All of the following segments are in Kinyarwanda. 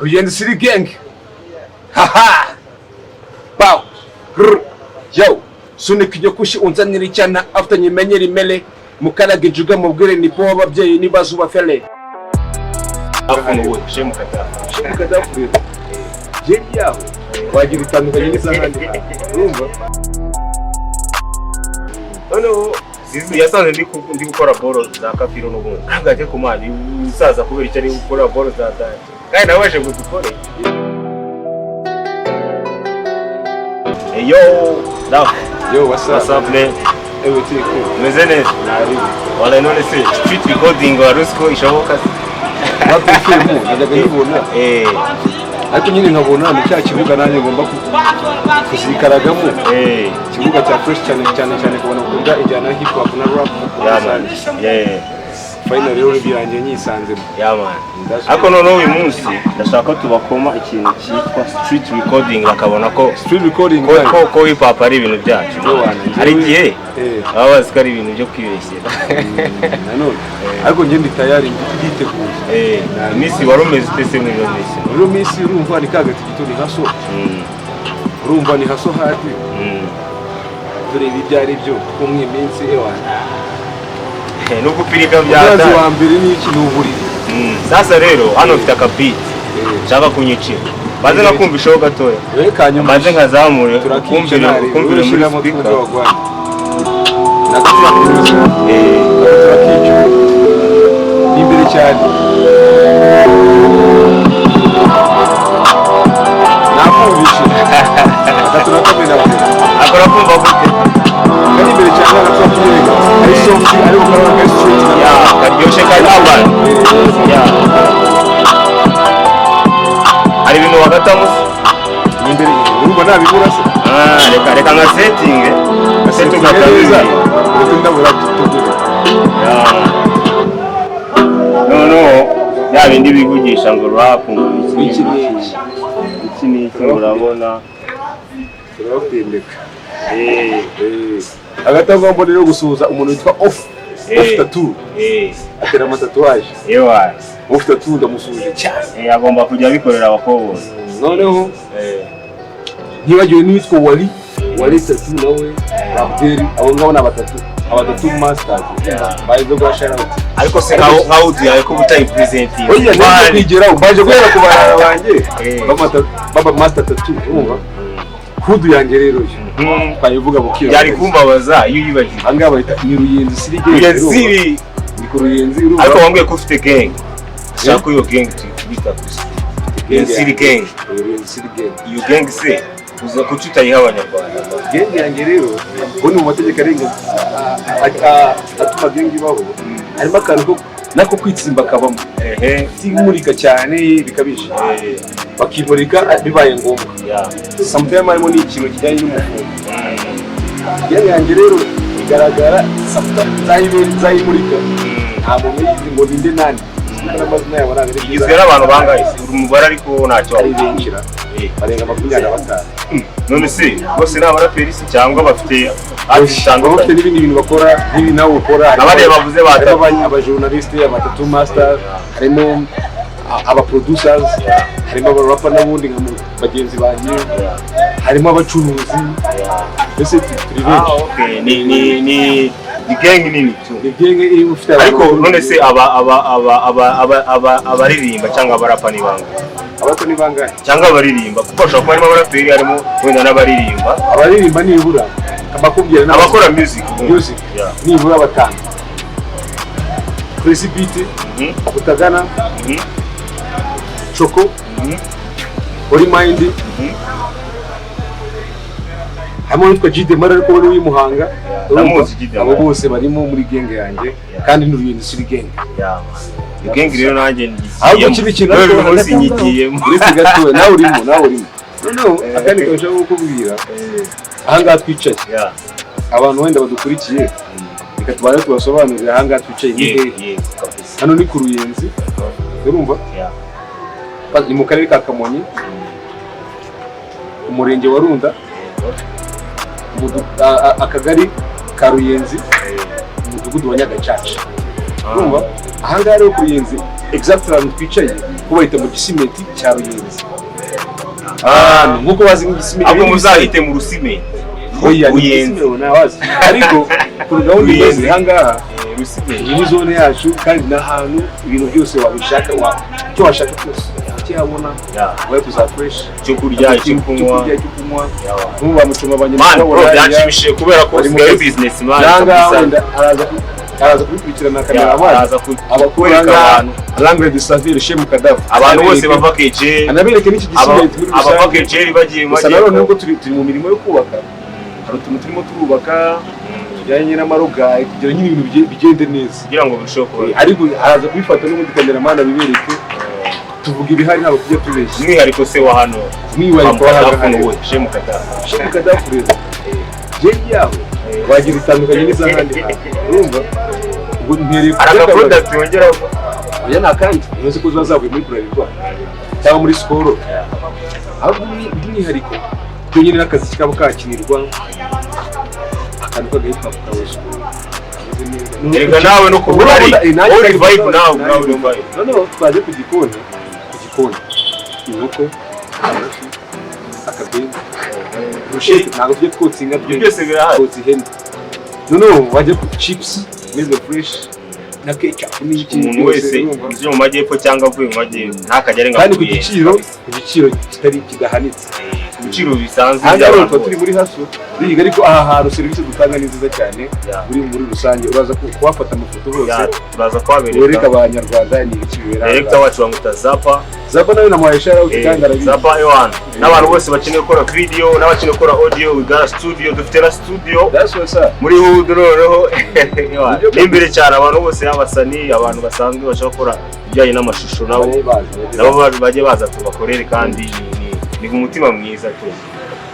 Ruyenzi City Gang. Haha. Bow. Grr. Yo. Sunika iryo kushi unzanira icyana after nyimenyere imele mukaraga injuga mubwire ni po ababyeyi nibazuba fele. Afunguwe Shemu Kadafi. Shemu Kadafi rero. Jeri yaho wagira itandukanye n'iz'ahandi hantu. Urumva? Noneho Zizu yasanze ndi gukora boro za Kafiro n'ubundi. Ntabwo ajya kumana umusaza kubera icyo ari gukora boro za danje. Kandi nawe waje ngo dukore. Hey, yo, Daf. Yo, what's up? What's up, man? Everything cool. Umeze neza? Wala none se street recording wari uzi ko ishoboka se? Rap FM najyaga nyibona ariko nyine nkabona ni cya kibuga nanjye ngomba kuzikaragamo. Ikibuga cya fresh cyane cyane cyane kubona bakunda injyana ya hip hop na rap muri Yeah, man. rusange. Final rero birangiye nyisanzemo. Yeah, man. Ariko noneho uyu munsi ndashaka ko tubakoma ikintu cyitwa street recording bakabona ko Street recording ko man. ko hip hop ari ibintu byacu. Ewana, Hari igihe baba bazi ko ari ibintu byo kwibeshyera. Nanone ariko njye ndi tayari, nditeguye. Iminsi wari umeze ute se muri iyo minsi? Muri iyo minsi urumva ni kagati gito, ni haso. Urumva ni haso hadi. Dore ibi ibyo ari byo kuko muri iyi minsi ewana. No gupirika bya Umwanzi data. wa mbere ni iki? Ni uburiri. Sasa rero hano mfite akabeat nshaka kunyicira. Maze nakumvishaho gatoya. Reka nyuma Maze nkazamure turakica kumvire ntari kumvire muri ushyiramo speaker. twumve wagwana. Nako turakica ni imbere cyane, nakumvishe gaturakamena. Akora kumva gute? Kari imbere cyane, agaturakiyereka ari soft ariko karabona kari straight. Ya, karyoshye kari abana. Ya. Hari ibintu wagatamo se? Ni imbere, urumva nabibura se? Ah, reka reka nka setting. Se neza tugatabira. Reka ndabura tugure. Ya. No, ya bindi bivugisha ngo rap ngo iki iki n'iki iki n'iki urabona. Turabapendeka. Hagati aho ngomba rero gusuhuza umuntu witwa Off Off Tattoo, atera amatatouage. Ewa. Off Tattoo ndamusuhuje cyane. Agomba kujya abikorera abakobwa. Noneho ntibagiwe n'uwitwa Wali Wali Tattoo nawe Abdel, abo ngabo ni abatatu abatatu masters baje gwa shout. Ariko se nkaho uduhaye ko utayipresentinga? Oya, ntabwo kwigeraho, baje guhera ku barara banjye baba master tattoo. Urumva hudu yanjye rero yo twayivuga bukira. Byari kumbabaza iyo uyibagiwe. Aha ngaha bahita ni Ruyenzi City Gang. Ruyenzi Urumva? City. Ni ku Ruyenzi, urumva. Ariko wambwiye ko ufite gang. Shaka iyo gang tuyikubita gusa. Ruyenzi City Gang. Ruyenzi City Gang. Iyo gang se uza kuki utayiha abanyarwanda? Gang yanjye rero ubu ni mu mategeko arenga atuma gang ibaho, harimo akantu ko nako kwitsimba kabamo. Timurika cyane bikabije, bakimurika bibaye ngombwa. Sometimes harimo n'ikintu kijyanye n'umufungo. Gang yanjye rero igaragara sometimes nzayimurika, nta muntu uyizi ngo ninde nani n'amazina yabo ntabwo ari byiza. Igizwe n'abantu bangahe se? Uri umubare ariko ntacyo Ari benshi ra. Barenga 25. None se bose ni abaraperi se cyangwa bafite ati Baba bafite zitandukanye? n'ibindi bintu bakora nk'ibi nawe ukora. Abariya bavuze batatu. Harimo abajournaliste, abatatu master, harimo aba producers, harimo abarapa n'abundi nka bagenzi banjye, harimo abacuruzi, mbese turi Ah, benshi. okay. Ni gang nini tu. Ni gang iri ufite abantu Ariko none se aba aba aba aba aba aba abaririmba cyangwa abarapa ni bangahe? Abarapa ni bangahe? Cyangwa abaririmba, kuko hashobora kuba harimo abaraperi, harimo wenda n'abaririmba. Abaririmba nibura abakubwira n'abakora Abakora music. Music. Nibura batanu: Crazy Beat, Utagana, Choco, Holy Mind, harimo n'uwitwa G Demara ariko we w'i Muhanga. Ndamuzi G Demara. Abo bose barimo muri gang yanjye kandi ni Ruyenzi City Gang. Yeah, man. Iyo gang rero nanjye Ahubwo ngiyemo. kiba ikintu None uyu munsi nyigiyemo. Uretse gatoya nawe urimo, nawe urimo. Noneho akandi kantu nshaka kukubwira, ahangaha twicaye, abantu wenda badukurikiye, reka tubanze tubasobanurire ahangaha twicaye ni hehe. Kabisa. Hano ni ku Ruyenzi, urumva? Ni mu karere ka Kamonyi, umurenge wa Runda, akagari ka Ruyenzi, umudugudu wa Nyagacaca. Urumva, ahangaha rero ku Ruyenzi, exact ahantu twicaye ko bahita mu Gisimenti cya Ruyenzi. Ah, nkuko bazi nk'igisimenti. Ahubwo muzahite mu Rusimenti. Oya, ni Ruyenzi. Gisimenti ntawazi, ariko ku gahunda imeze Ruyenzi. ahangaha, Rusimenti. iyi ni zone yacu, kandi ni ahantu ibintu byose wabishaka, icyo washaka cyose ukihabona. Vibe za fresh. Icyo kurya, icyo kunywa. Icyo kurya, icyo kunywa. Nk'ubu bamucuma Man, bro, abanyarwanda. byanshimishije kubera ko Bari mu usigaye kazi. business man Nanga kabisa. wenda araza kubikurikirana cameraman. Araza Abakuru kwereka abantu. Langre de Saville Shemu Kadafi. Abantu bose bava KJ, Anabereke n'iki gisimenti muri abava rusange. KJ bagiye mu Gusa nanone majyepfo. nubwo turi mu mirimo yo kubaka, hari utuntu turimo turubaka tujyanye n'amarogayi kugira nyine ibintu bigende neza. Kugira ngo birusheho kuba. Ariko araza kubifata n'ubundi cameraman abibereke. Tuvuga ibihari, ntabwo tujya tubeshya. Umwihariko se wa hano? Umwihariko wa Kadafi hano? ni uwuhe? Shemu Kadafi. Shemu Kadafi rero, gang yaho wagira itandukanye n'iz'ahandi hantu. Urumva, ubwo mpereye ku Hari by'akabari. aga product yongeraho? Oya, nta kandi ntuzi ko ziba zavuye muri Bralirwa cyangwa muri Skol. Ahubwo by'umwihariko byonyine n'akazi kaba kakinirwa, akantu k'agahita kawe kameze neza. Erega nawe no kuba uhari, Nanjye uri kandi vibe nawe nanjye ubwawe uri vibe. Noneho twaje ku gikoni, inkoko, amafi, akabenzi, brochette. Ntabwo tujya twotsa inka. Ibyo byose birahari. Twotsa ihene. Noneho wajya ku chips meze fresh na ketchup n'iki Umuntu byose, wese urumva? uje mu majyepfo cyangwa avuye mu majyepfo ntakajya arenga Kandi ku ku Ruyenzi. giciro kitari kidahanitse. Ku biciro bisanzwe Aha ngaha rero by'abantu tuba turi bose. muri hustle duhiga, ariko aha hantu serivisi dutanga ni nziza cyane. Muri rusange uraza kuhafata amafoto hose. Yeah, turaza wereka kuhabereka. Abanyarwanda ni ibiki bibera aha Director ngaha. wacu bamwita Zapa. Zapa nawe namuhaye shout out kandi arabizi. Zapa ewan, n'abantu bose bakeneye gukora video n'abakeneye gukora audio, we got a studio, dufite na studio That's what's up. muri hood. Noneho ewan, ni imbere cyane. Abantu bose, abasani, abantu basanzwe bashaka gukora ibijyanye n'amashusho, nabo Bajye baza, bajye nabo baza. bajye baza tubakorere, kandi ni umutima mwiza tu.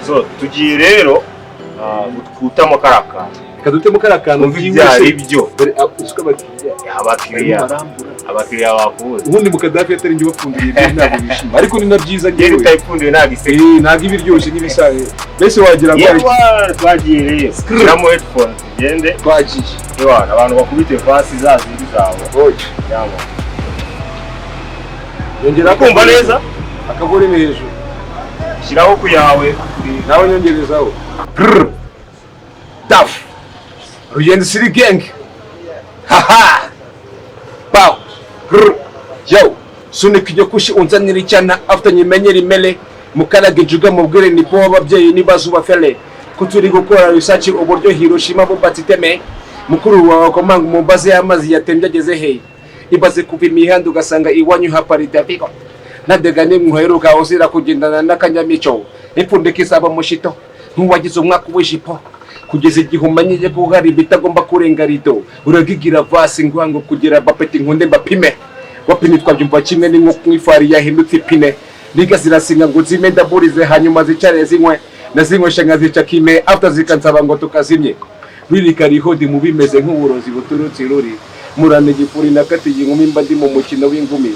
So tugiye rero gutamo kariya kantu. Reka dutemo kariya kantu. Twumve ibyo ari byo. Dore uzi ko abakiriya Abakiriya, barimo barambura. Abakiriya bakubuze. Ubundi mu Kadafi atari njye ubapfunduriye ibyo ntabwo bishima, ariko ni na byiza. Ngende. Njyewe Utayipfunduye ntabwo iseka. Ntabwo iba iryoshye nk'ibisanzwe, mbese wagira ngo Yewe, twagiye rero, shyiramo headphone tugende. Twagiye. Yewe, abantu bakubite pasi za zindi zawe. Oye. Cyangwa Yongera. Kumva neza. Akavolume hejuru. Shyiraho ku yawe. Nawe nyongerezaho. Grr. Daf Ruyenzi City Gang, haha, baw. Grr. Yo, sunika iryo kushi unzanira icyana after nyimenyere imele mukaraga injuga mubwire ni po ababyeyi nibazuba fele ko turi gukora research uburyo Hiroshima bubatse iteme. Mukuru wawe akomanga umumbaze y'amazi yatembye ageze he? Ibaze kuva imihanda ugasanga iwanyu haparitse Vigo nadega nimwe uzira kugendana n'akanyamico ipfundika isaba mushito ntuwagize umwaka w'ijipo kugeza igihe umenyeye ko hari ibitagomba kurenga rido uragigira vasi ngwango kugira bapeti nkunde mbapime wapine twabyumva kimwe. Ni nko nk'ifari yahindutse ipine niga zirasinga ngo zime ndaburize, hanyuma zicare zinywe nazinywesha nkazica kime after zikansaba ngo tukazimye ririka rihodi mu bimeze nk'uburozi buturutse iruri murana igifuri nakatiye inkumi mba ndi mu mukino w'ingumi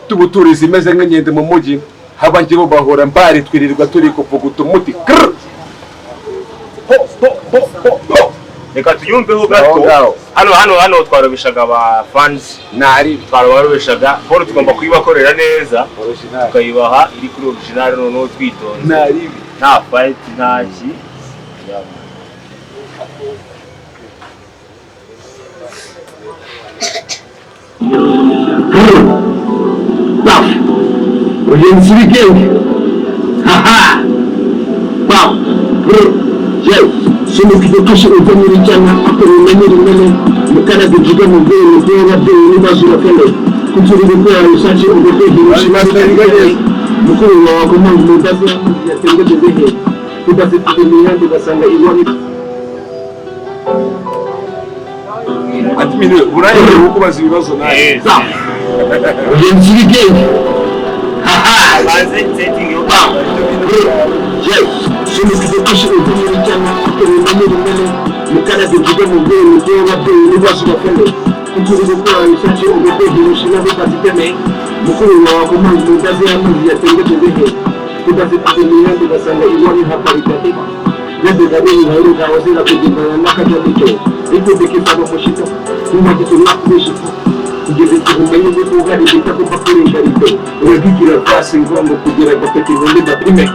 tubuturizi imeze nk'inkende mu mujyi abanjye bo bahora mbari twirirwa turi kuvuguta umuti. Krr! Po po po po po, reka tuyumveho gato. Ngaho. Hano twarobeshaga aba fans. Nari Twarobeshaga paul, tugomba kuyibakorera neza. Original. Tukayibaha iri kuri original, noneho twitonze. Nari Nta fight, nta ki. Yeah. Ruyenzi Gang, haha, baw. Grr. Yo, sunika iryo kushi unzanira icyana after nyimenyere imele mukaraga injuga mubwire ni po ababyeyi nibazuba fele ko turi gukora research uburyo Hiroshima bubatse mukuru wawe akomanga umubaze y'amazi yatembye ageze he? Ibaze kuva imihanda ugasanga iwanyu Admin, burayi kubaza ibibazo nawe. Yes. Ruyenzi Gang, haha. Banze setting yo. Sunika iryo kushi unzanira icyana after nyimenyere imele mukaraga injuga mubwire ni po ababyeyi nibazuba fele ko turi gukora research uburyo Hiroshima bubatse iteme mukuru wawe akomanga umubaze y'amazi yatembye ageze he? Ibaze kuva imihanda ugasanga iwanyu haparitse Vigo. Yaduka nini nkaheruka uzira kugendana n'akajyamico ikundika isaba umushito n'uwagize umwaka kugeza igihe umenye ko uhari bitagomba kurenga rito uragigira vasi ngombwa kugira agapeti nkombe gapime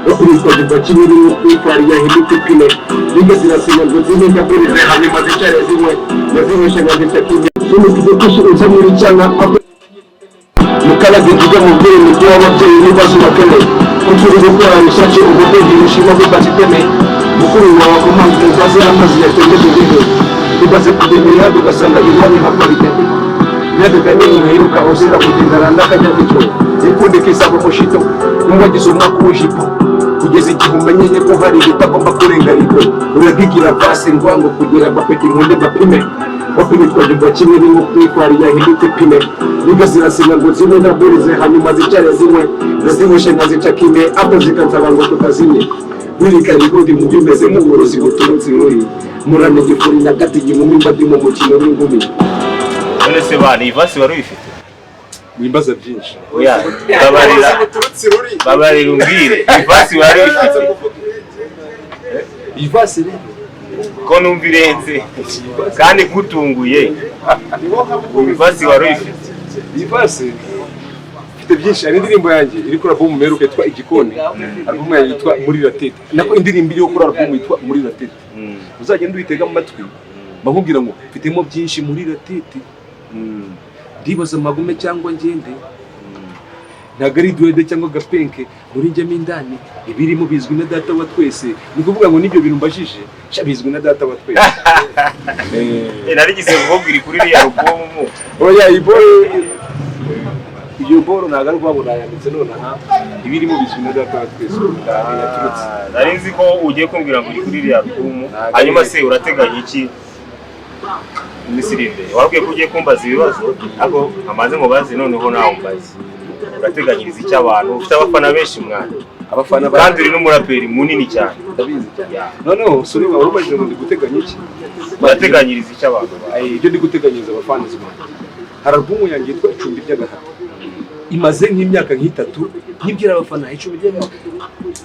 bakurikwa kimwe n'uko yahindutse ipine biga zirasinya ngo zimwe ndagurize hanyuma zicare zimwe nazinyweshe nkazica kimwe sumukize uza muri cyana mukaraga ivuga mu bwenge bw'ababyeyi n'ibibazo bakeneye kuko uri gukora research ubudozi bushima bubatse iteme mukuru wawe akomanze uzaze amazi yatengeje ibihe bibaze kugenda imihanda ugasanga iwanyu haparitse yaduka nini nkaheruka uzira kugendana n'akanyamico ikundika isaba umushito n'uwagize umwaka w'ijipo kugeza igihe umenye ko hari ibitagomba kurenga rito uragigira vasi ngwango kugira agapeti nkunde gapime bakurikwa kimwe n'uko itwari yahindutse ipine biga zirasinya ngo zimwe ndagurize hanyuma zicare zimwe ndazinyweshe nkazica kime apo zikansaba ngo tutazimye wirika rigodi mu bimeze nk'uburozi buturutse inkuri muramenye igifuri na gatigi mu mimba ndi mu mukino w'ingumi. None se bana, iyi verse wari uyifite? Wimbaza byinshi. Oya, babarira, babarira umbwire, iyi verse wari uyifite? Iyi verse rero Ko numva irenze kandi nkutunguye, iyi verse wari uyifite? Iyi verse mfite byinshi. Hari indirimbo yanjye iri kuri album mperuka yitwa Igikoni, album yanjye yitwa Muri Ratete, nako indirimbo iriho kuri album yitwa Muri Ratete. Uzagenda uyitega amatwi, bakubwira ngo mfitemo byinshi muri ratete, ndibaza amagume cyangwa ngende, ntabwo ari duwede cyangwa agapenke muri njyamo indani, ibirimo bizwi na data wa twese. Ni ukuvuga ngo n'ibyo bintu mbajije sha bizwi na data wa twese. Narigize kukubwira kuri iriya album. Oya, iyo boro ntabwo ari ukuvuga ngo nayanditse nonaha, ibirimo bizwi na data wa twese, ntabwo yaturutse. Nari nzi ko ugiye kumbwira ngo uri kuri iriya album. Hanyuma se urateganya iki mu minsi iri imbere? Wabwiye ko ugiye kumbaza ibibazo, ariko amaze mubaze, noneho nawe umbaze. Urateganyiriza iki abantu? Ufite abafana benshi mwana. Abafana Kandi uri n'umuraperi munini cyane. Ndabizi cyane. Noneho sore, wari ubajije ngo ndi guteganya iki? Urateganyiriza iki abantu bawe? Ay, ibyo ndi guteganyiriza abafana banjye, hari album yanjye yitwa Icumbi ry'Agahato, imaze nk'imyaka nk'itatu nkibwira abafana Icumbi ry'Agahato,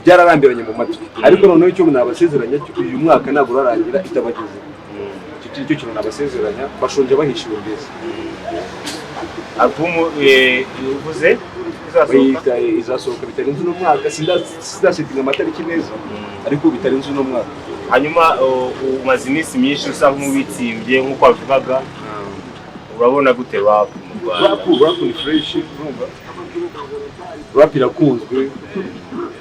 byararambiranye mu matwi. Ariko noneho icyo nabasezeranya cyo, uyu mwaka ntabwo urarangira itabageze. Icyo nicyo kintu nabasezeranya, bashonje bahishiwe mbese. Album uvuze izasohoka? Bayita izasohoka bitarenze uno mwaka. Sindasetinga amatariki neza, ariko bitarenze uno mwaka. Hanyuma umaze iminsi myinshi usa nk'uwitsimbye nk'uko wabivugaga, urabona gute rap mu Rwanda? Rap ni fresh, urumva rap irakunzwe,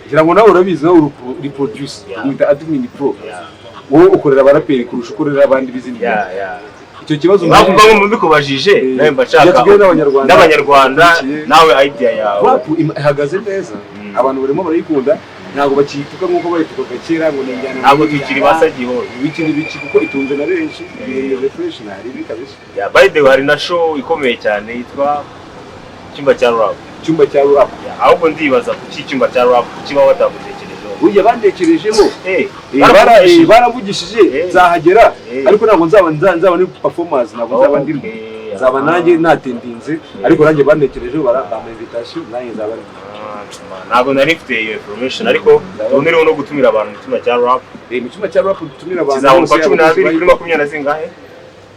ngira ngo nawe urabizi, nawe uri producer. Wita Admin Pro. Wowe ukorera abaraperi kurusha ukorera abandi b'izindi. Icyo kibazo Bavuga ngo mubikubajije nawe mba nshaka Yatubwiye n'Abanyarwanda. N'abanyarwanda. Bakurikiye. Nawe idea yawe. Rap ihagaze neza, abantu barimo barayikunda, ntabwo bakiyituka nk'uko bayitukaga kera ngo ni injyana. Ntabwo tukiri ba Sagihoro. Ibiki n'ibiki, kuko itunze na benshi, ibintu bimeze fresh, ntari ibi kabisa. Yeah, by the way, hari na show ikomeye cyane yitwa Icyumba cya Rap. Icyumba cya rap. Yeah, ahubwo ndibaza kuki Icyumba cya Rap, kuki baba batagutekerejeho? Burya bantekerejeho. Baravugishije. Baravugishije, nzahagera, ariko ntabwo nzaba ni performance, ntabwo nzaba ndimo. Nzaba nanjye natendinze, ariko nanjye bantekerejeho, bampa invitation, nanjye nzaba ndimo. Ah, ntabwo nari mfite iyo information, ariko tubonereho no gutumira abantu mu Cyumba cya Rap. Mu Cyumba cya Rap dutumira abantu Kizaba mu bose, kwa 12 abakozi kuri makumyabiri na zingahe?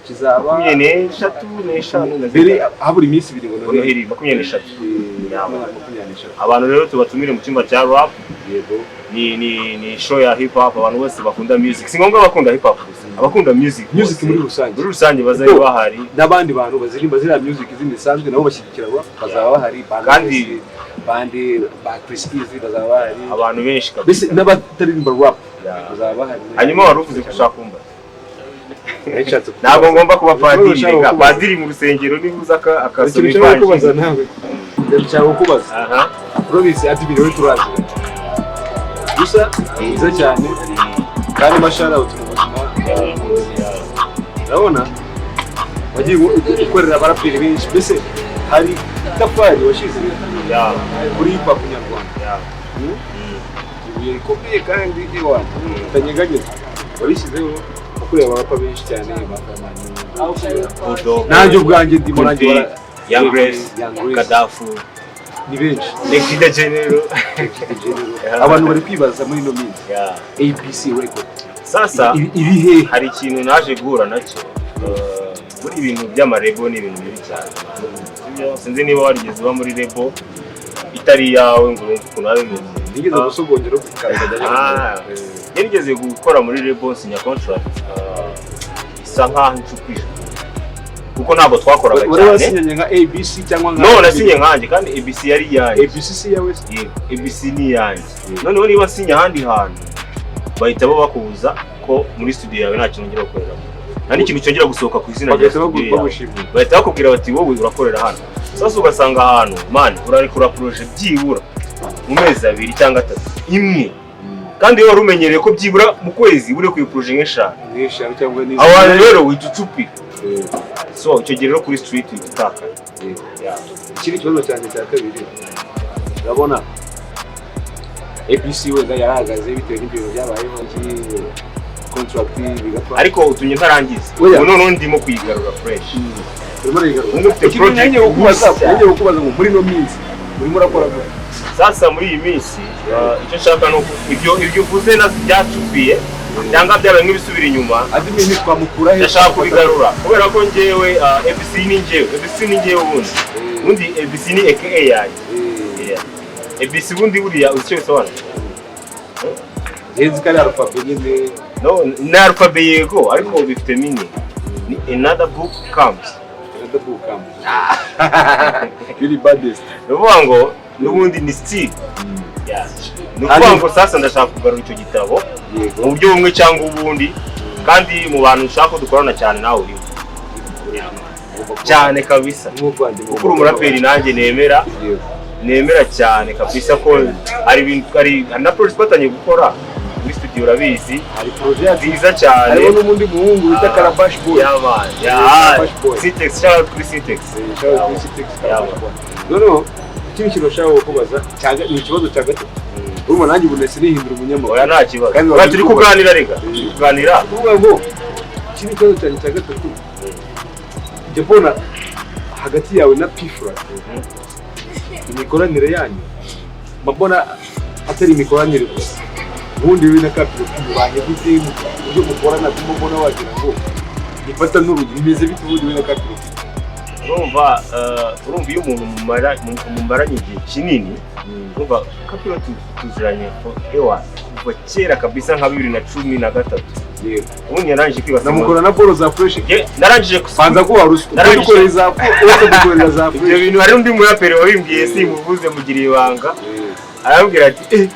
Kizaba 23, n'eshanu na mbere zingahe? Habura iminsi 2 ngo Ngo Noheli, 23. 23. Abantu rero tubatumire mu Cyumba cya Rap. Yego. Ni show ya hip hop, abantu bose bakunda music, si ngombwa abakunda hip hop gusa, abakunda music Music bose. Muri rusange. Muri rusange bazabe bahari. N'abandi bantu baziririmba ziriya music izindi zisanzwe nabo bashyigikira rap, bazaba bahari. Band bandi ba Chris Easy bazaba bahari. Abantu benshi Mbese kabisa. N'abataririmba rap bazaba bahari. Hanyuma wari uvuze ko ushaka kumbaza. Nashatse kukubaza. Ntabwo ngomba kuba padiri. Ushaka Reka kukubaza. padiri mu rusengero niba uza akasoma Ikintu nshaka kukubaza ivanjiri. nawe, ndashaka kukubaza. Aha. Urabizi ati ibintu turaziranye, gusa mwiza cyane kandi masharawuti mu buzima. Urabona wagiye ukorera abaraperi benshi, mbese hari itafari washyize kuri hip hop nyarwanda. Ibuye rikomeye kandi ewana ritanyeganyeza warishyizeho, ukorera abarapa benshi cyane ba Kamanyi. Bulldog. Nanjye ubwanjye ndimo, nanjye Young Grace, Young Grace. Kadafu. Ni benshi. Nekida General. Abantu bari kwibaza muri ino minsi, ABC Record Sasa iri hehe? Hari ikintu naje guhura nacyo, muri ibintu by'ama label ni ibintu bibi cyane. Sibyo? Sinzi niba warigeze uba muri label itari iyawe ngo urumve ukuntu biba bimeze. Nigeze gusogongera kajya. Yarigeze gukora muri label, sinya contract, isa nkaho incupije kuko ntabwo twakoraga Wari cyane. wasinyanye nka ABC cyangwa nka No, nasinye nkanjye kandi ABC yari iyanjye. ABC si iyawe se? Yego, ABC ni iyanjye. Noneho niba nsinya ahandi hantu, bahita bo bakubuza ko muri studio yawe nta kintu wongera gukoreramo, nta n'ikintu cyongera gusohoka ku izina rya Bagahita studio yawe. bagushimira. Bahita bakubwira bati: "Wowe urakorera hano." Sasa ugasanga ahantu, man, urarekura projet byibura mu mezi 2 cyangwa 3 imwe, kandi iyo wari umenyereye ko byibura mu kwezi urekuye projet nk'eshanu. Nk'eshanu cyangwa n'izindi. Aho hantu rero uhita ucupira. So icyo gihe rero kuri street uhita utakara. Yeah. Ikindi kibazo cyanjye cya kabiri, urabona ABC wenda yarahagaze bitewe n'ibyo bintu byabayeho, iki contract bigapfa. Ariko utumye ntarangiza. Oya. Ubu noneho ndimo kuyigarura fresh. Urimo urigarura. Ubu mfite Ikindi project nanjye kukubaza, nshya. nanjye kukubaza ngo muri ino minsi urimo urakora gute? Sasa muri iyi minsi, icyo nshaka ni uko ibyo uvuze na byacupiye cyangwa byabaye nk'ibisubira inyuma. Admin twamukura he? Ndashaka kubigarura kubera ko njyewe, ABC ni njyewe, ABC ni njyewe ubundi. Ubundi ABC ni AKA yanjye. Yeah. ABC ubundi buriya uzi icyo bisobanura? Nzi ko ari alphabet nyine. No, ni alphabet yego, ariko bifite meaning, ni another book comes. Another book comes. You're the baddest. Ni ukuvuga ngo n'ubundi ni style. Yeah. Ni ukuvuga ngo sasa ndashaka kugarura icyo gitabo mu buryo bumwe cyangwa ubundi, kandi mu bantu nshaka ko dukorana cyane nawe urimo cyane kabisa, Nk'umuvandimwe. kuko uri umuraperi nanjye nemera, nemera cyane kabisa, ko hari ibintu, hari na project twatangiye gukora muri studio, urabizi. Hari projet yacu. Nziza cyane. Hariho n'undi muhungu bita Karabash Boy. Yeah man, yeah. Karabash Boy. Syntax, shout out kuri Syntax. Shout out kuri Syntax, Karabash Boy. Noneho ikindi kintu nshaka kukubaza ni ikibazo cya gatatu. Urumva nanjye ubu nahise nihindura umunyamakuru. Oya, nta kibazo. Kandi Oya, turi kuganira, reka turi kuganira. Kuvuga ngo ikindi kibazo cyanjye cya gatatu, njya mbona hagati yawe na P-Fla imikoranire yanyu, mba mbona atari imikoranire gusa. Ubundi wowe na Kapiro mubanye gute mu buryo mukorana? Ndimo mbona wagira ngo ifata n'urugi. Bimeze bite ubundi wowe na Kapiro? Urumva, iyo umuntu mumaranye igihe kinini, urumva Kapiro tuziranye ewa kuva kera kabisa, nka 2013. Ubundi yarangije kwiga. Namukora na boro za fresh. Narangije. Banza guha ruswa. Dukorera za, dukorera za Ibyo fresh. bintu hari undi muraperi wabimbwiye, simuvuze, mugiriye ibanga. Arambwira ati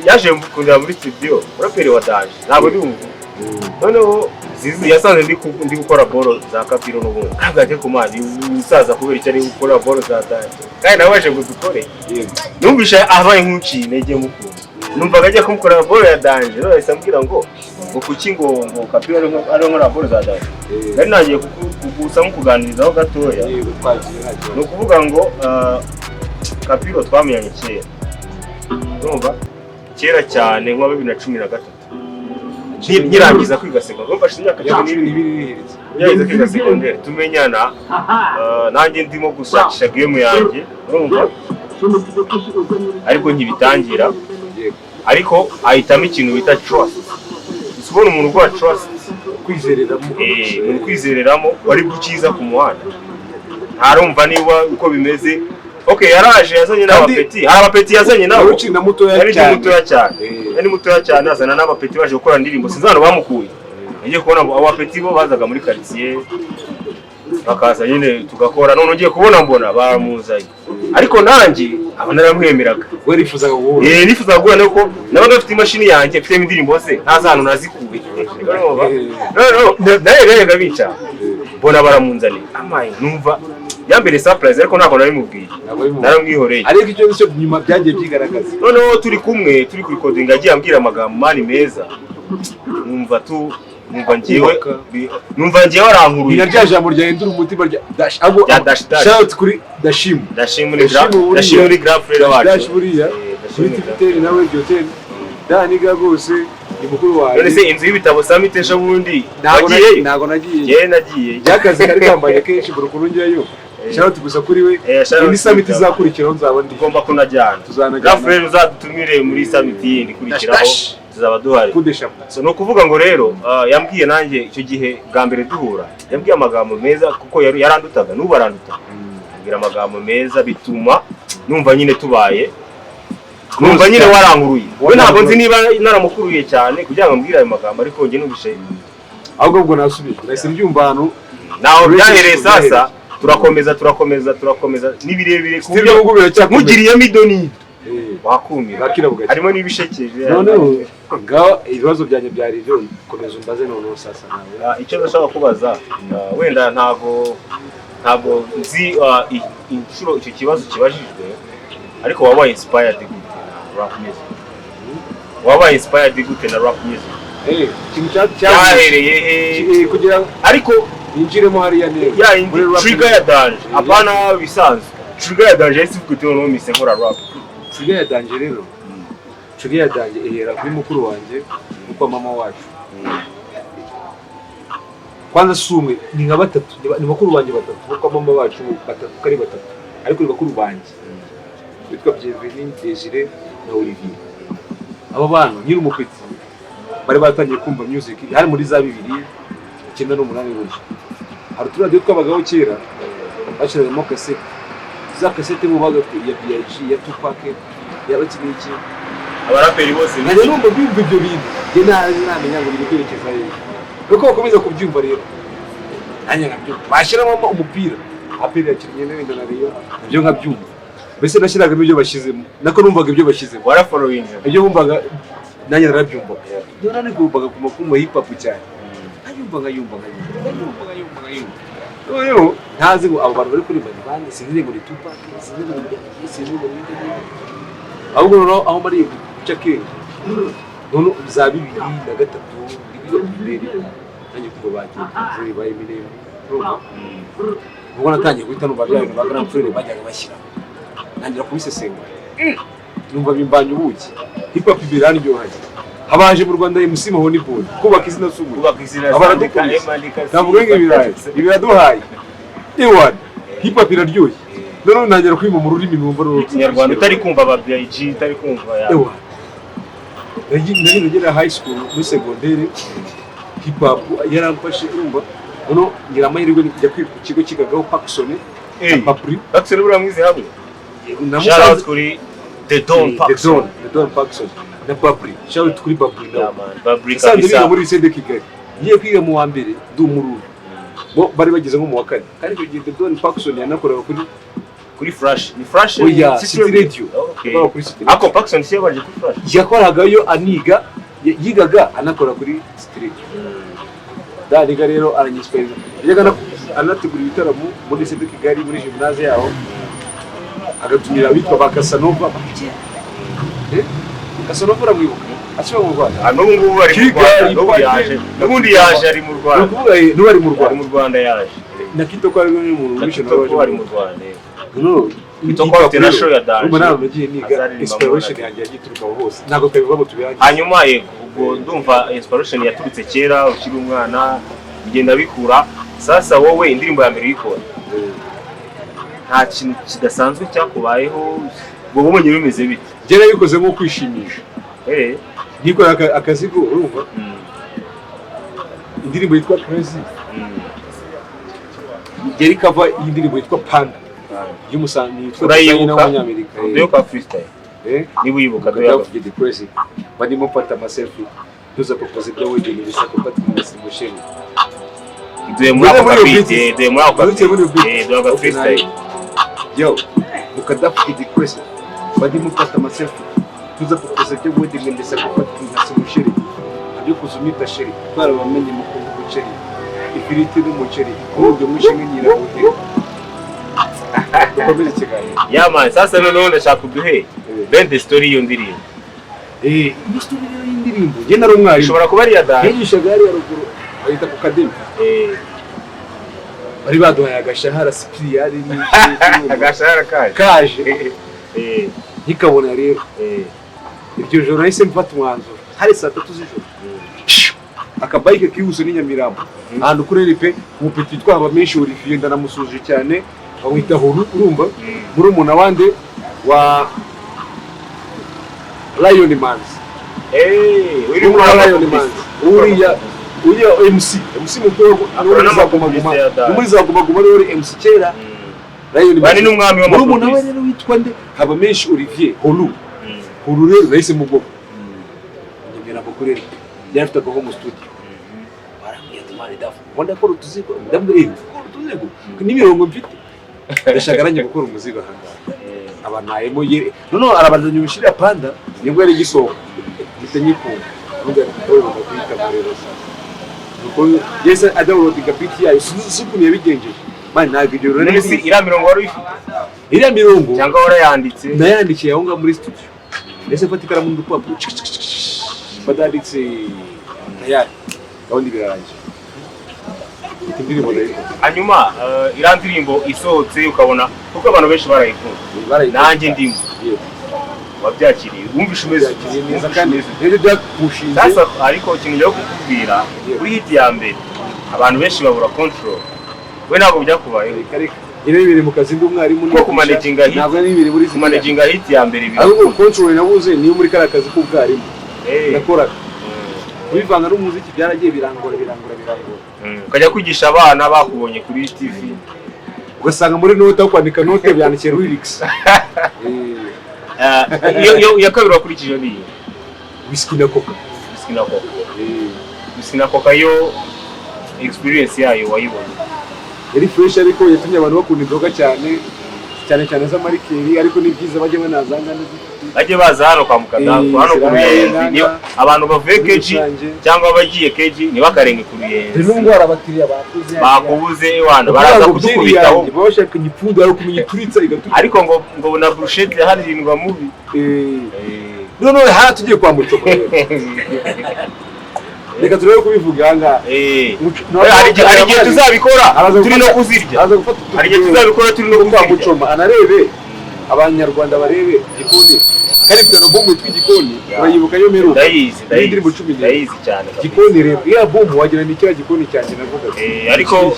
yaje kundeba muri studio, muraperi wa daje, ntabwo ndi bumuvuge. Noneho Zizi yasanze ndi gukora boro za Kapiro n'ubundi, ntabwo ati ku mazi umusaza kubera icyo ari gukora boro za daje, kandi nawe waje ngo dukore. Numvishe abaye nk'uciye intege mukunda, numvaga agiye kumukorera boro ya danger, none ahise ambwira ngo kuki ngo Kapiro ariho nkora boro za danger. Nari nagiye gusa nkukuganirizaho gatoya. Yego, twagiye, nta kibazo. Ni ukuvuga ngo Kapiro twamenyanye kera, urumva, kera cyane, nka 2013 nkirangiza kwiga segonderi, urumva hashize imyaka Imyaka cumi cumi n'ibiri. n'ibiri ihiritse. Nkirangiza kwiga segonderi tumenyana, nanjye ndimo gushakisha game yanjye, urumva, ariko nkibitangira. Ariko ahitamo ikintu bita trust. Uzi ubona umuntu uguha trust? Kwizereramo. Umuntu kwizereramo wari gukiza ku muhanda, ntarumva niba uko bimeze. Okay, yaraje yazanye n'abapeti, hari abapeti yazanye nabo. Wari ukiri na mutoya Yari ndi cyane. mutoya cyane. Yari mutoya cyane, azana n'abapeti baje gukora indirimbo, sinzi ahantu bamukuye. Ngiye kubona abo bapeti bo bazaga muri quartier, bakaza nyine tugakora. None ugiye kubona mbona baramuzanye, ariko nanjye aba naramwemeraga. We nifuzaga guhura. Nifuzaga guhura nuko nabaga mfite imashini yanjye mfitemo indirimbo ze, ntazi ahantu nazikuye. Urumva? Noneho nawe rero bica mbona baramunzaniye, amaye numva yambere surprise, ariko ntabwo nabimubwiye. Ntabwo bimubwiye. Naramwihoreye. Ariko icyo ngicyo nyuma byagiye byigaragaza. Noneho turi kumwe, turi kurikodinga, agiye ambwira amagambo man meza, numva ngewe Kubaka. numva ngewe Ni arankuruye. na rya jambo ryahindura umutima rya dash ahubwo. Rya dash, dash. Shout kuri Dashimu. Ndashima muri Ndashima buriya. ndashima muri grand frère wacu. Dash buriya. Ndashima Kuri muri grand Twitter nawe Ryotel Daniga rwose ni mukuru None wanjye. se inzu y'ibitabo summit ejo bundi Ntabwo wagiyeyo? ntabwo nagiye. Njyewe nagiye. Byakazi kari kambaye kenshi, buri ukuntu njyayo. Shout gusa kuri we. Shout out Indi summit kuri izakurikiraho nzaba ndi. Tugomba kunajyana. Tuzanajyana. Gafurere, uzadutumire muri summit yindi ikurikiraho. Dash, dash. Tuzaba duhari. Kudesha. So ni ukuvuga ngo rero, yambwiye nanjye icyo gihe bwa mbere duhura, yambwiye amagambo meza kuko yarandutaga, n'ubu aranduta. Ambwira amagambo meza bituma numva nyine tubaye, numva nyine warankuruye. We ntabwo nzi niba naramukuruye cyane kugira ngo ambwire ayo magambo, ariko njye numvise. Ahubwo ubwo nasubije, nahise mbyumva ahantu. Naho byahereye. Sasa turakomeza, turakomeza, turakomeza, ni birebire ku Still buryo n'ubwo biracyakomeye. nkugiriyemo idoni wakumira. Bakira bugacya. Harimo n'ibishekeje. Noneho ngaho ibibazo byanjye byari ibyo, komeza umbaze noneho sasa nawe. Icyo ndashaka kubaza, wenda ntabwo nzi inshuro icyo kibazo kibajijwe, ariko wabaye inspired gute na rap music? Wabaye inspired gute na rap music? Ikintu Cyahereye he? Kugira ngo Ariko ninjiremo hariya neza ya indi muri rap trigger ya danger, apana bisanzwe, trigger ya danger yahise ivuga uti noneho mise nkora rap. Trigger ya danger rero, trigger ya danger ihera kuri mukuru wanjye, kuko mama wacu kwanza si umwe, ni nka batatu, ni bakuru banjye batatu, kuko mama bacu batatu uko ari batatu, ariko ni bakuru banjye witwa Bienvenu, Desire na Olivier. Abo bantu nkiri umupeti bari batangiye kumva music, hari muri za 2098 gutyo. Hari uturadiyo twabagaho kera bashyiragamo kasete, za kasete bubaga ya B.I.G, ya Tupac, ya baki n'iki. Abaraperi bose. Nkajya numva byumva ibyo bintu, njye ntamenya ngo biri kwerekeza hehe. Nuko bakomeza kubyumva rero, nanjye nkabyumva, bashyiramo umupira, APR yakinnye n'ibindi na Rayon, nabyo nkabyumva. Mbese nashyiragamo ibyo bashyizemo, nako numvaga ibyo bashyizemo. Warafollowinze. Ibyo bumvaga nanjye narabyumvaga. Niyo nari kumva hip hop cyane, nkayumva, nkayumva, nkayumva, nkayumva, nkayumva, nkayumva. Noneho ntazi ngo abo bantu bari kuririmba ni bande, sinzi ngo ni Tupac, sinzi ngo ni B.I.G, sinzi ngo ni nde. Ahubwo noneho aho mariye guca akenge, noneho za 2003 bibiri nanjye kumva bagiye Frere ba Eminem, urumva ubwo natangiye guhita numva bya bintu ba Grand Frere bajyaga bashyira, ntangira kubisesengura, numva bimbanye ubuki. Hip hop biraryohaye. Habaje mu Rwanda MC Mahoni Boy, kubaka izina si umuco. Kubaka izina. Abaradukubise. Andika. Ntabwo ngo ibirayi ibiraduhaye ewan, hip hop iraryoshye. Noneho ntangira kwima mu rurimi numva rero Ikinyarwanda, utari kumva aba B.I.G, utari kumva ya Ewan, nari ngera high school, muri segondere, hip hop yaramfashe, urumva. Noneho ngira amahirwe njya kwiga ku kigo kigagaho Pacson na Papri. Pacson buriya mwize hamwe. Shout out Namusanze. kuri The Don The Pacson. Don, The Don Pacson na Papri. Shout out kuri Papri nawe. Yeah man, Babri. Nasanze biga Kabisa. muri lycée de Kigali, ngiye kwiga mu wa mbere, ndi umururu, bo bari bageze nko mu wa kane. Kandi icyo gihe The Don Pacson yanakoraga kuri Kuri Flash, ni Flash? Oya, City Radio. Okay. Yakoraga kuri City Radio. Ako Pacson si yabanje kuri Flash? Yakoragayo aniga, yigaga anakora kuri City Radio. Daniga rero aranyisipiriza, yajyaga anategura ibitaramo muri lycée de Kigali, muri gymnase yaho, agatumira abitwa ba Casanova. Eh? Casanova uramwibuka akiba mu Rwanda? Ah, n'ubu ngubu ari mu Kigali, Rwanda, n'ubu yaje, n'ubundi yaje ari mu Ni Rwanda. ukuvuga n'ubu ari mu Ari Rwanda. mu Rwanda yaje. Na Kitoko ari we muntu Na wishe. Kitoko ari mu Rwanda. No, Kitoko afite na show ya danger. Urumva nawe nagiye niga, Azaririmba inspiration mu yanjye yagiye ituruka aho hose, ntabwo twabivuga ngo tubirangize. Hanyuma yego, ubwo ndumva inspiration yaturutse kera ukiri umwana, bigenda bikura. Sasa wowe indirimbo ya mbere uyikora, nta kintu kidasanzwe cyakubayeho? Ubwo wabonye bimeze bite? Njye nabikoze nko kwishimisha. Nikorera akazigo, urumva, indirimbo yitwa Crazy yari cover y'indirimbo yitwa Panda y'umusanyi yitwa Urayibuka? Designer w'umunyamerika. Duhe ka freestyle. Eh? Niba uyibuka, duhe Ukajya get crazy, barimo mfata amaselfie, ntuza propose ibya wedding, ibisako mfata umusheri. Duhe muri ako Duhe muri kabeat. iyo beat. Duhe muri ako Duhe muri iyo kabeat. beat. Duhe aka Okay, freestyle. Yo, Mukadafu the crazy, barimo mfata amaselfie, ntuza propose ibya wedding, ndetse mfata umusheri, ibyo kuzumita sheri, twarabamenye mu kuvuga umuceri, ifiriti n'umuceri, uburyo mwishe nk'inyirabuheri. Dukomeze ikiganiro. Yeah man, sasa noneho ndashaka uduhe bende story y'iyo ndirimbo. Iyo story rero y'indirimbo, njye nari umwarimu. Ishobora kuba ari iya danger. Yigishaga hariya ruguru bahita ku Kademi. Bari baduhaye agashahara sipiriyari n'iki. Agashahara kaje. Kaje. Nkikabona rero, iryo joro nahise mfata umwanzuro, hari saa 3 z'ijoro, akabayike kihuse ni Nyamirambo, ahantu kuri ripe, umupeti witwa Habamenshi Olivier, ndanamusuje cyane. Bamwita Huru, urumva, murumuna wande? Wa Lion Manzi. Uri murumuna wa gukora Lion Manzi, uriya MC mukuru Akora muri za Guma Guma. n'amapublicité ya Dada. Ni muri za Guma Guma, niwe wari MC kera, Lion Bani n'umwami Murumuna we w'amapublicité. rero witwa nde? Habamenshi Olivier Holu. Holu rero nahise mu bwoko Nyamirambo kuri RP, yari afite aga home studio. Barambwira ati: "Man, Dafu, ngo ndakora utuzigo." Ndabwira: "Eh, gukora utuzigo n'imirongo mfite, ndashaka nanjye gukora umuzigo aha ngaha." Aba ntayemo ye, noneho arabanza nyumishirira panda, nibwo yari igisohoka, mpita nyikunda. Avuga ati: "Wowe ugomba kuyitamo." Rero sasa nuko yahise adownloadinga beat yayo, sinzi ukuntu yabigenjeje, man, ntabwo ibyo rero None se iriya mirongo wari uyifite iriya mirongo cyangwa warayanditse? Nayandikiye aho ngaho muri studio, ndetse mfata ikaramu n'urupapuro, badanditse tayari, gahunda birarangiye, mfite indirimbo ndayikora. Hanyuma iriya ndirimbo isohotse, ukabona kuko abantu benshi barayikunda, nanjye ndimo, wabyakiriye, wumvishe umeze Byakiriye neza wumvishe kandi umeze nibyo byagushinze. Sasa ariko ikintu njya kukubwira, kuri hit ya mbere abantu benshi babura control. We ntabwo byakubayeho? Reka reka, njyewe biri mu kazi, ndi umwarimu. Ko kumanaginga hit. Ntabwo ari bibiri muri Kumanaginga hit ya mbere ahubwo birakunda. Control nabuze niyo muri kariya kazi k'ubwarimu nakoraga, kubivanga n'umuziki byaragiye birangora, birangora, birangora. Ukajya kwigisha abana bakubonye kuri TV. Ugasanga muri note, aho kwandika note byandikiye lyrics. Iyo iya kabiri wakurikije ni iyi? Whisky na Coca. Whisky na Coca. Whisky na Coca yo, experience yayo wayibonye? Yari fresh, ariko yatumye abantu bakunda inzoga cyane cyane cyane z'amarikeri, ariko ni byiza bajye banazanga n'izifite Bajye baza hano kwa Mukadafu, hano ku zirahari, Ruyenzi. nanga. Niyo abantu bavuye Muri keji rusange. cyangwa abagiye keji ntibakarenge ku Ruyenzi. Rero ngo hari abakiriya bakuze. Bakubuze wana baraza kudukubitaho. Baba bashaka igipfundo, ari ukumenya ituritsa igaturika. Ariko ngo na brochette yaharindwa mubi. Noneho hariya tugiye kwa Mucoma rero, reka turebe kubivuga aha ngaha. Hari igihe tuzabikora Araza turi no kuzirya. Araza gufata Hari igihe tuzabikora turi no kwa kuzirya. Mucoma, anarebe Abanyarwanda, barebe igikoni kandi mfite album yitwa Igikoni. Urayibuka yo mperuka? Ndayizi, ndayizi. Indirimbo 11. Ndayizi cyane kabisa. Igikoni rero, iriya album wagira ni kiriya gikoni cyanjye navugaga. Ariko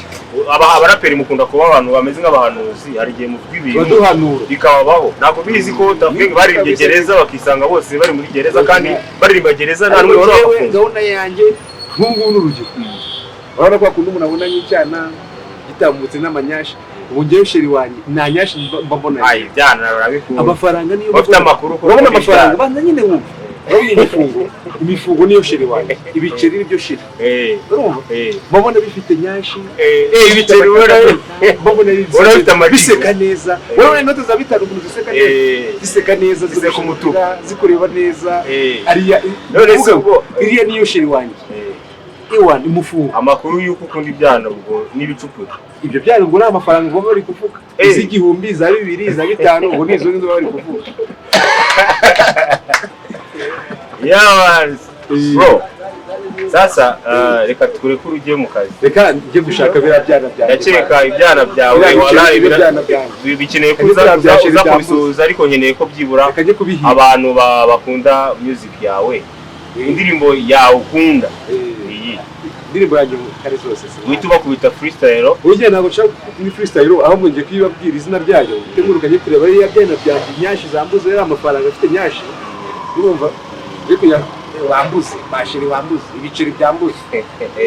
abaraperi mukunda kuba abantu bameze nk'abahanuzi. Hari igihe muvuga ibintu Turaduhanura. bikababaho. Ntabwo bizi ko Tuff Gang baririmbye gereza, bakisanga bose bari muri gereza, kandi baririmba gereza nta Ariko n'umwe wari njyewe wakafunze. gahunda yanjye nk'ubu ngubu ni urugero, urabona ko hakunda umuntu abona nk'icyana gitambutse n'amanyashi. Ubu njyewe chérie wanjye nta nyashi mba mbona. Ayi, byana urabikunda. Amafaranga niyo Bafite mbona. amakuru ko Urabona muri amafaranga byana. Banza nyine wumva, urabona imifungo niyo chérie wanjye, ibiceri nibyo chérie. Urumva, mbabona bifite nyashi. Ibiceri ubona mbabona ubona bifite amajigo. Biseka neza. Urabona inote za 5 ukuntu ziseka neza? Ziseka neza. Ziseka umutuku. Zikureba neza. Ariya None se uvuga ngo iriya niyo chérie wanjye. Ewa ni mufungo. Amakuru y'uko ukunda ibyana ubwo n'ibicupuri? Ibyo byana ubwo ni amafaranga baba bari kuvuga. Iz'igihumbi, za 2, za 5, ubwo ni izo nizo baba bari kuvuga. Yeah, bro, sasa reka tukurekure ujye mu kazi. Reka njye gushaka biriya byana byanjye. Ndakeka ibyana byawe Biriya biceri, wallahi biriya byana byanjye. Bikeneye ko Reka uza biriya bya chérie uza byambuze. kubisuhuza, ariko nkeneye ko byibura Reka njye kubihiga. abantu bakunda music yawe, indirimbo yawe ukunda iyi. Indirimbo yanjye kare zose si Uhita ubakubita freestyle. Burya ntabwo nshaka muri freestyle, ahubwo ngiye kuyibabwira izina ryayo, nguruka njye kureba biriya byana byanjye, nyashi zambuze, yari amafaranga afite nyashi, urumva, ngiye kujya wambuze bashiri, wambuze ibiceri byambuze,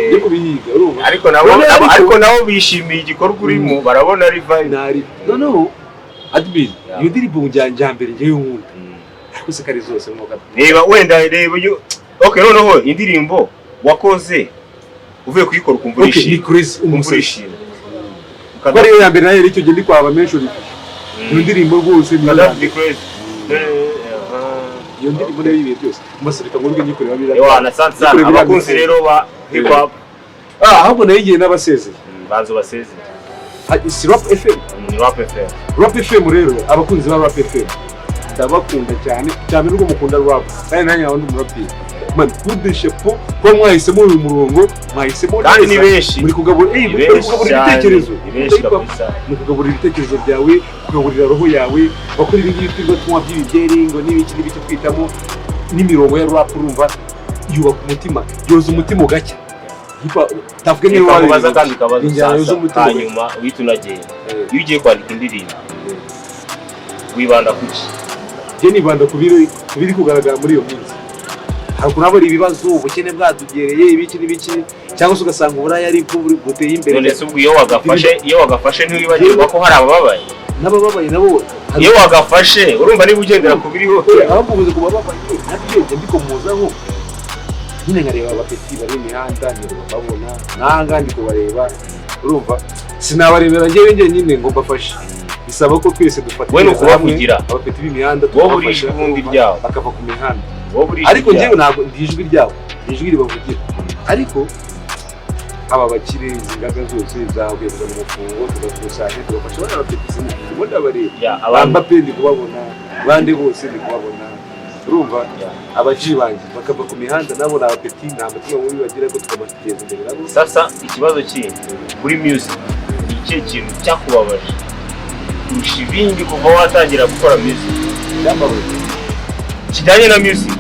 ngiye kubihiga, urumva. Ariko nabo Noneho ariko nabo bishimiye igikorwa urimo, barabona ari vibe. Nari noneho admin. Iyo ndirimbo njya mbere ngewe nkunda, ariko se kare zose mwuga. Reba wenda, reba iyo, okay, noneho indirimbo wakoze uvuye kuyikora ukumva Okay, ni urishimye, Crazy ukumva Umusazi. urishimye. Kuko ariyo ya mbere nayo icyo gihe ndi kwaba menshi, iyo ndirimbo rwose niyo ya Gaddafi mbere. ni crazy. Iyo ndirimbo niyo y'ibihe byose, mbasirika ngo urwe nyikorera biriya. Ewana, asante sana. Nyikorera biriya Abakunzi mifungo. rero ba hip hop. Ah, ahubwo nayo igihe n'abasezeye. Banza basezeye. Si Rap FM? Ni Rap FM. Rap FM rero, abakunzi ba Rap FM ndabakunda cyane cyane, nubwo mukunda rap kandi nanjye nkaba ndi umuraperi, man, coup de chapeau kuba mwahisemo uyu murongo, mwahisemo Kandi neza. ni benshi. Muri kugabura Ni muri benshi kugaburira cyane, ibitekerezo. ni benshi kabisa. Mu kugaburira ibitekerezo byawe, kugaburira roho yawe, bakora ibi ngibi twirirwa tunywa by'ibibyeri ngo n'ibiki n'ibiki, twitamo n'imirongo ya rap, urumva yubaka umutima, yoza umutima ugacya. Hip hop tavuge niba Reka nkubaze waririmbye. akandi kabazo. Injyana Sasa yuzuye umutima. hanyuma uhita unagenda. Iyo ugiye kwandika indirimbo wibanda ku ki? Njye nibanda ku biri kugaragara muri iyo minsi. Hari ukuntu haba hari ibibazo, ubukene bwatugereye, ibiki n'ibiki, cyangwa se ugasanga uburaya ari bwo buteye imbere. None se ubwo iyo wagafashe ntiwibagirwa ko hari abababaye? N'abababaye nabo Iyo wagafashe, urumva niba ugendera ku biriho. Ahubwo ubuze ku bababaye nabyo njya mbikomozaho nyine, nkareba abapeti bari imihanda, nkirirwa mbabona nanga ndi kubareba. Urumva, sinabarebera njyewe njyenyine ngo mbafashe, bisaba ko twese dufatanyiriza We ni ukubavugira. hamwe, abapeti b'imihanda Wowe uri tukabafasha, ijwi ubundi ryabo. bakava ku mihanda. Wowe uri ijwi Ariko ryabo. njyewe ntabwo ndi ijwi ryabo, ndi ijwi ribavugira. Ariko aba bakire, izi ngaga zose zahuye mu mufungo, tugakusanya tugafasha bariya bapeti. Ndimo ndabareba. Ya, abantu Mbappe ndi kubabona, bande bose ndi kubabona, urumva? Abaji banjye bakava ku mihanda, nabo ni abapeti, nta mutima mubi bagira, ko tukabateza imbere nabo. Sasa ikibazo kindi kuri music: ni ikihe kintu cyakubabaje kurusha ibindi kuva watangira gukora music? Cyambabaje? Kijyanye na music.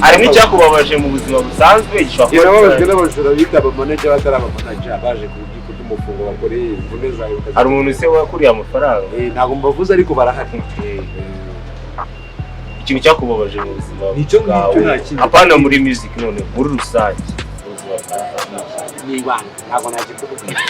Harimo icyakubabaje mu buzima busanzwe gishobora kuba Yarababajwe n'abajura bita abamanager batari abamanager, baje ku rubyiruko ry'umufungo bakoreye imvune zawe bakazi- Hari umuntu se wakuriye amafaranga? Ntabwo mbavuze, ariko barahari. Ikintu cyakubabaje mu buzima Nicyo ngicyo, bwawe. nta kindi. Apana muri music, none muri rusange mu buzima bwawe. Ni ibanga, ntabwo nakikubwira.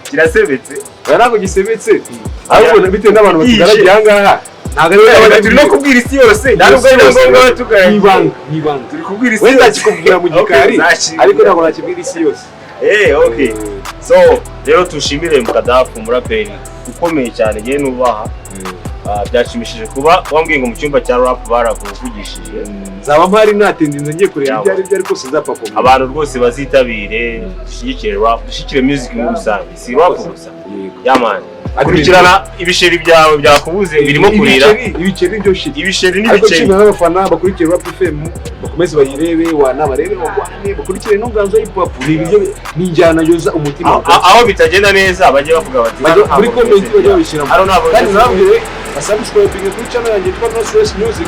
Kirasebetse. Oya, ntabwo gisebetse, ahubwo bitewe n'abantu batugaragiye aha ngaha, ntabwo ari Reka, turi no kubwira isi yose, nta nubwo ari na ngombwa tugaragiye. Ni ibanga, ni ibanga. Turi kubwira isi Wenda yose. nakikubwira mu gikari, Okay, nzakibwira. ariko ntabwo nakibwira isi yose. Okay. So rero tushimire Mukadafu, umuraperi ukomeye cyane ngewe nubaha. Byashimishije kuba wambwiye ngo mu cyumba cya rap barakuvugishije. Nzaba mpari, natindinze ngiye kureba Yaba. ibyo ari byo, ariko sinzapfa. Abantu rwose bazitabire, dushyigikire rap, dushyigikire music muri rusange, si rap gusa. Yego. Yeah man, kurikirana ibisheri byawe byakubuze birimo kurira. Ibiceri byo shit. Ibisheri Ariko n'ibiceri. nshimira n'abafana bakurikiye Rap FM, bakomeze bayirebe, wana barebe bagwane, bakurikire n'inganzo hip hop. Ni ibiryo, ni injyana yoza umutima. Aho bitagenda neza bajye bavuga bati Muri comment bajye babishyiramo. Hano ntabwo Kandi bimeze. nababwire basubscribing kuri channel yanjye yitwa No Stress Music,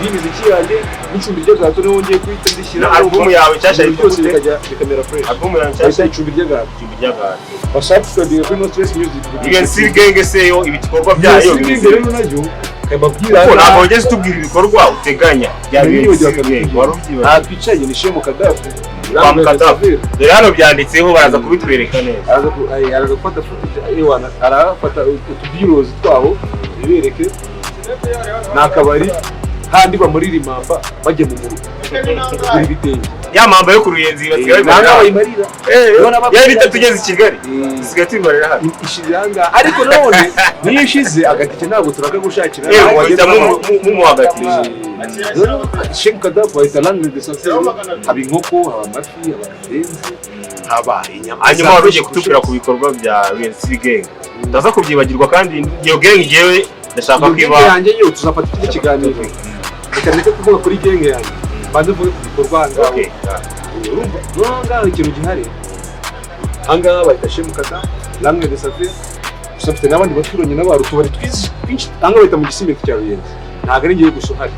y'imiziki yanjye n'icumbi ry'agahato, niho ngiye guhita ndishyira. Na album yawe nshyashya Ibintu yitwa byose gute? bikajya bikamera fresh. Album yawe nshyashya? Bayita Icumbi ry'agahato. Icumbi ry'agahato. Basubscribing kuri No Stress Music. UNC Gang se yo, ibikorwa byayo bimeze rero nayo kababwira. Kuko ntabwo wigeze utubwira ibikorwa uteganya bya UNC Gang, wari ubyibagiwe. Aha twicaye ni Shemu Kadafi. Kwa Mukadafu. Dore hano byanditseho, baraza kubitwereka neza. Araza gufata footage, ewana arafata utubirozi twaho bibereke. Ni akabari handi bamurira impamba bajya mu murwa kugura ibitenge. Ya mpamba yo ku Ruyenzi basigaye Ntabwo bayimarira. bayimarira. Yari bitatu ugeze i Kigali, dusigaye tuyimarira hano. Ishirira ahangaha, ariko none niyo ishize agatike ntabwo turakagushakira. Yewe, muhita mumuha agatike. Rero Shemu Kadafi bahita Langue de Sorcier, haba inkoko, haba amafi, haba akabenzi, haba inyama. Hanyuma wari ugiye kutubwira ku bikorwa bya UNC Gang, utaza kubyibagirwa. Kandi iyo gang ngewe ndashaka Iyo ko iba gang yanjye yo tuzafata ikindi kiganiro. Reka ndeke kuvuga kuri gang yanjye, mbanze mvuge ku bikorwa ahangaha. Urumva, noneho ahangaha ikintu gihari, ahangaha bahita Shemu Kadafi, Langue de Sorcier. Gusa mfite n'abandi baturanyi n'abantu, utubari twinshi twinshi. Ahangaha bahita mu Gisimenti cya Ruyenzi, ntabwo ari ngewe gusa uhari.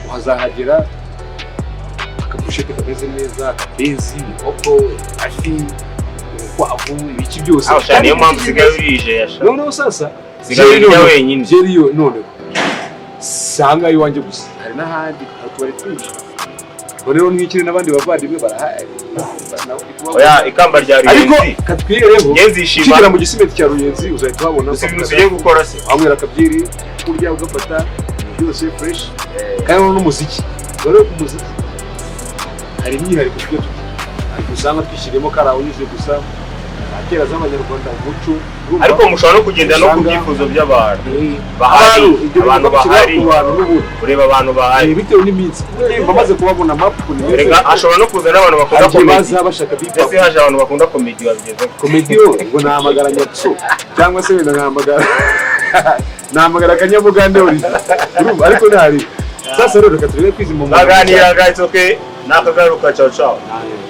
Uhazahagera akabushete kameze neza, akabenzi, inkoko, afi, urukwavu, ibiki byose. Aho sha, niyo mpamvu usigaye urije yasha. Noneho sasa Usigaye Jerry urya noneho- wenyine. Jerry yo noneho si ahangaha iwanjye gusa, hari n'ahandi, hari utubari twinshi. Noneho ntwikire n'abandi bavandimwe barahari nabo ndi kubabona. Oya, ikamba rya Ariko Ruyenzi katwireho ngewe nzishima. ukigera mu Gisimenti cya Ruyenzi uzahita uhabona. Gusa ibintu ugiye gukora se? Wanywera akabyeri, kurya ugafata byose fresh. Kandi noneho n'umuziki rero, ku muziki hari imyihariko tujya tugira, ariko usanga twishyiriyemo karaho unyuze gusa za kera z'abanyarwanda, umuco, urumva? Ariko mushobora no kugenda no ku byifuzo by'abantu bahari. Abantu, ibyo Abantu bintu bahari. ku bantu n'ubundi. Ureba abantu bahari. Bitewe n'iminsi nimba maze kubabona map ukuntu imeze. Erega hashobora no kuza n'abantu bakunda Hari igihe comedy. baza bashaka Ndetse bipa. haje abantu bakunda comedy, babigezeho. Comedy yo ngo nahamagara Nyakso, cyangwa se wenda nahamagara Akanyabugande Olivier, urumva? Ariko ntari. Sasa rero reka turebe kwizima. Baganira guys, okay, nakagaruka. Ciao ciao. Nawe.